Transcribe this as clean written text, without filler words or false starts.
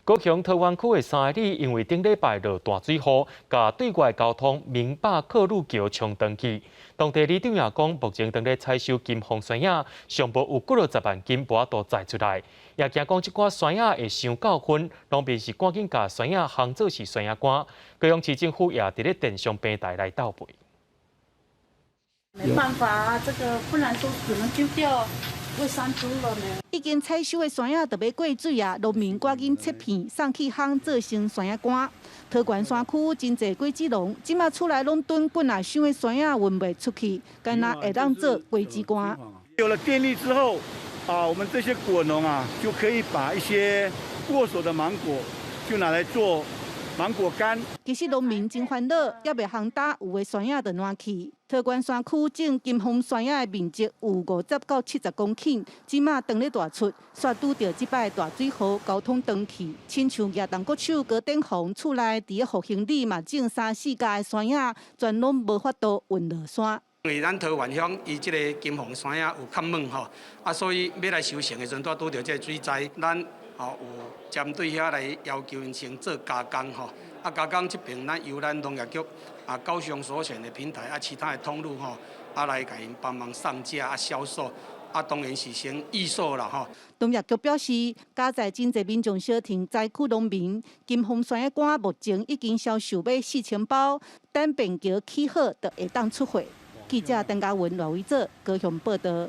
高雄桃園區的三里，因為頂禮拜落大水雨，共對外交通明霸客路橋沖斷去。當地里長也講，目前當咧採收金鳳山仔，上無有幾落十萬斤無法度載出來，也驚講這寡山仔會傷夠薰，農民是趕緊共山仔烘做是山仔乾。高雄市政府也佇咧電商平台來鬥賣。沒辦法啊，這個不然都只能丟掉。餵山豬了呢。已經採收的山仔就欲過水啊，農民趕緊切片送去烘做成山仔乾。桃園山區真濟果子農，這馬厝內攏囤幾若箱的山仔運袂出去，干焦會當做果子乾。有了電力之後，啊，我們這些果農啊，就可以把一些過熟的芒果就拿來做芒果乾。其實農民真煩惱，猶未烘焦，有的山仔就爛去。桃園山區種金鳳山仔的面積有50到70公頃，這馬當咧大出，煞拄著這擺大水雨，交通斷去，親像亞東國手高頂紅厝內佇咧復興里嘛種三四家的山仔，全攏無法度運落山。因為咱桃園鄉伊這个金鳳山仔有較猛吼，啊，所以欲來收成的時陣，拄拄著這个水災，咱吼有針對遐來要求𪜶先做加工吼，啊，加工這邊咱由咱農業局啊高雄所選的平台啊，其他的通路吼，啊來共𪜶幫忙上架啊銷售，啊當然是先預售啦吼。農業局表示，佳哉真濟民眾相挺災區農民，金鳳山仔乾目前已經銷售欲4000包，等便橋起好就會當出貨。記者鄧家文、羅偉哲高雄報導。